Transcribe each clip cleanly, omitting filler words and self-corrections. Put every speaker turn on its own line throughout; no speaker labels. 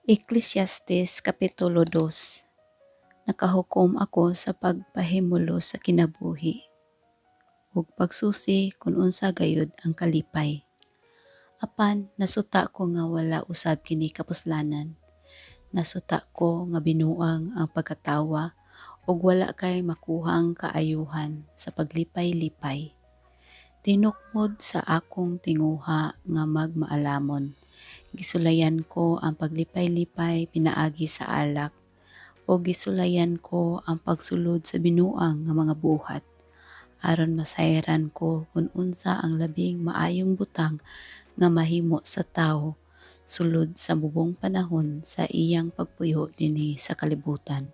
Eklesiastes Kapitulo 2. Nakahukom ako sa pagpahimulos sa kinabuhi ug pagsusi kung unsa gayud ang kalipay. Apan nasuta ko nga wala usab kini kapuslanan. Nasuta ko nga binuang ang pagkatawa ug wala kay makuhang kaayuhan sa paglipay-lipay. Tinukmod sa akong tinguha nga magmaalamon. Gisulayan ko ang paglipay-lipay pinaagi sa alak ug gisulayan ko ang pagsulod sa binuang nga mga buhat aron masayran ko kung unsa ang labing maayong butang nga mahimo sa tawo sulod sa bubong panahon sa iyang pagpuyo dinhi sa kalibutan.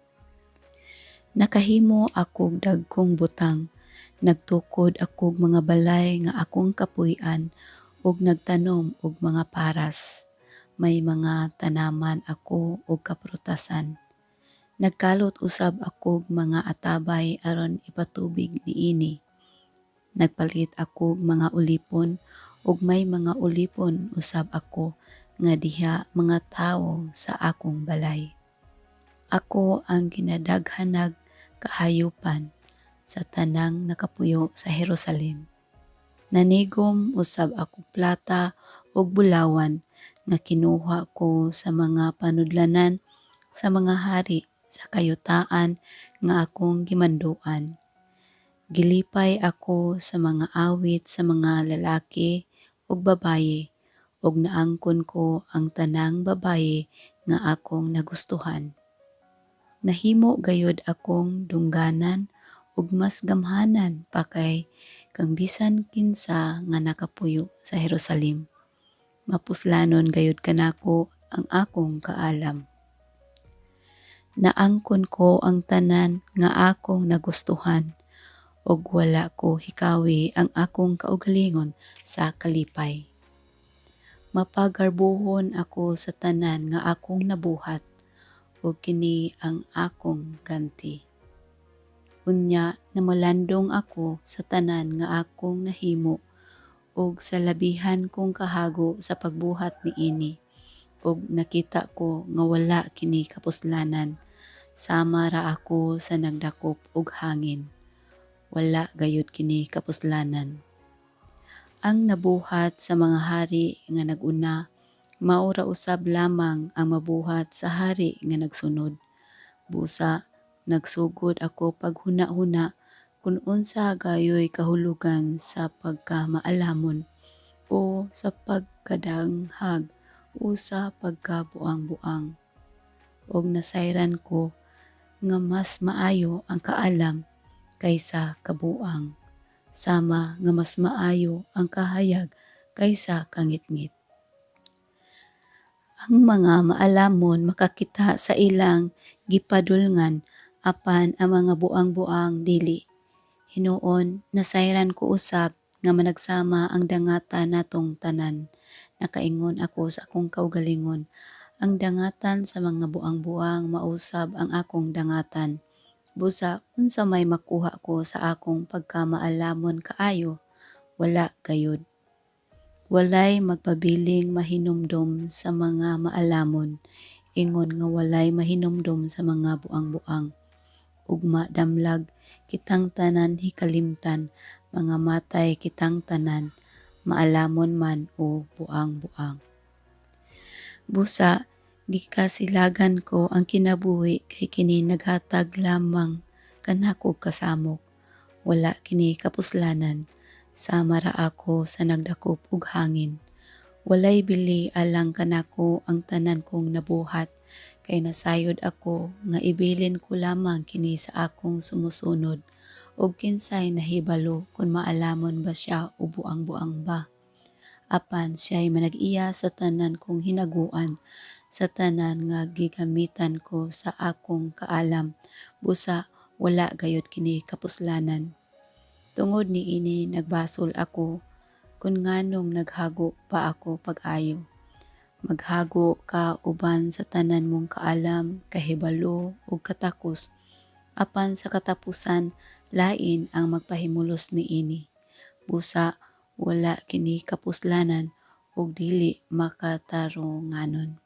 Nakahimo akog dagkong butang, nagtukod akog mga balay nga akong kapuy-an ug nagtanom og mga paras. May mga tanaman ako og kaprutasan. Nagkalot usab akog mga atabay aron ipatubig niini. Nagpalit akog mga ulipon ug may mga ulipon usab ako nga diha mga tawo sa akong balay. Ako ang kinadaghanag kahayupan sa tanang nakapuyo sa Jerusalem. Nanigom usab akog plata ug bulawan nga kinuha ko sa mga panudlanan sa mga hari sa kayutaan nga akong gimanduan. Gilipay ako sa mga awit sa mga lalaki ug babaye ug naangkon ko ang tanang babaye nga akong nagustuhan. Nahimo gayud akong dungganan ug mas gamhanan pa kay kang bisan kinsa nga nakapuyo sa Jerusalem. Mapuslanon gayud kanako ang akong kaalam. Naangkon ko ang tanan nga akong nagustuhan ug wala ko hikawi ang akong kaugalingon sa kalipay. Mapagarbuhon ako sa tanan nga akong nabuhat ug kini ang akong ganti. Unya namalandong ako sa tanan nga akong nahimo ug sa labihan kong kahago sa pagbuhat niini ug nakita ko nga wala kini kapuslanan, sama ra ako sa nagdakop og hangin. Wala gayud kini kapuslanan. Ang nabuhat sa mga hari nga nag-una, mao ra usab lamang ang mabuhat sa hari nga nagsunod. Busa nagsugod ako paghuna-huna kung unsa gayoy kahulugan sa pagkamaalamon o sa pagkadanghag o sa pagkabuang-buang. Ug nasayran ko nga mas maayo ang kaalam kaysa kabuang, sama nga mas maayo ang kahayag kaysa kangitngit. Ang mga maalamon makakita sa ilang gipadulngan, apan ang mga buang-buang dili. Hinuon nasayran ko usab nga managsama ang dangatan natong tanan. Nakaingon ako sa akong kaugalingon, "Ang dangatan sa mga buang-buang mausab ang akong dangatan. Busa unsa may makuha ko sa akong pagkamaalamon kaayo? Wala gayud." Walay magpabiling mahinumdom sa mga maalamon, ingon nga walay mahinumdom sa mga buang-buang. Ugma damlag kitang tanan hikalimtan, mga matay kitang tanan, maalamon man o buang-buang. Busa gikasilagan ko ang kinabuhi kay kini naghatag lamang kanakog kasamok. Wala kini kapuslanan, sama ra ako sa nagdakop og hangin. Walay bili alang kanako ang tanan kong nabuhat kay nasayod ako nga ibilin ko lamang kini sa akong sumusunod ug kinsay nahibalo kon maalamon ba siya o buang-buang ba. Apan siya'y manag-iya sa tanan kong hinaguan, sa tanan nga gigamitan ko sa akong kaalam, busa wala gayud kini kapuslanan. Tungod niini nagbasol ako kun nganong naghago pa ako pag-ayo. Maghago ka uban sa tanan mong kaalam, kahibalo ug katakos, apan sa katapusan lain ang magpahimulos niini. Busa wala kini kapuslanan ug dili makatarunganon.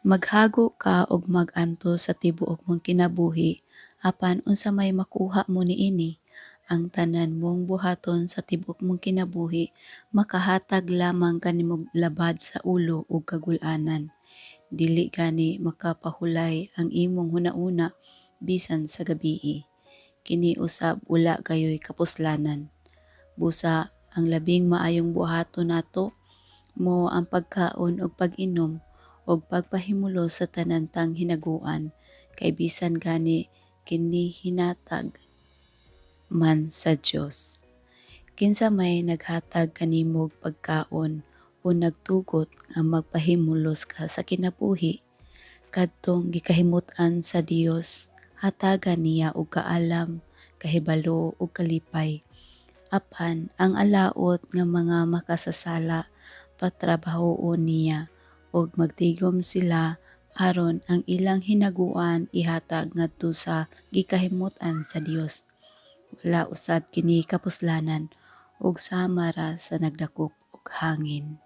Maghago ka og mag-antos sa tibuok mong kinabuhi, apan unsa may makuha mo niini? Ang tanan mong buhaton sa tibuok mong kinabuhi makahatag lamang kanimog labad sa ulo ug kagul-anan. Dili gani makapahulay ang imong hunahuna bisan sa gabii. Kini usab wala gayoy kapuslanan. Busa ang labing maayong buhaton nato mao ang pagkaon ug pag-inom ug pagpahimulos sa tanan tang hinaguan, kay bisan gani kini hinatag man sa Dios. Kinsa may naghatag kanimog pagkaon o nagtugot nga magpahimulos ka sa kinabuhi? Kadtong gikahimut-an sa Dios, hatagan niya og kaalam, kahibalo ug kalipay. Apan ang alaot nga mga makasasala patrabahoon niya ug magtigom sila aron ang ilang hinaguan ihatag ngadto sa gikahimut-an sa Dios. Wala usab kini kapuslanan ug sama ra sa nagdakop og hangin.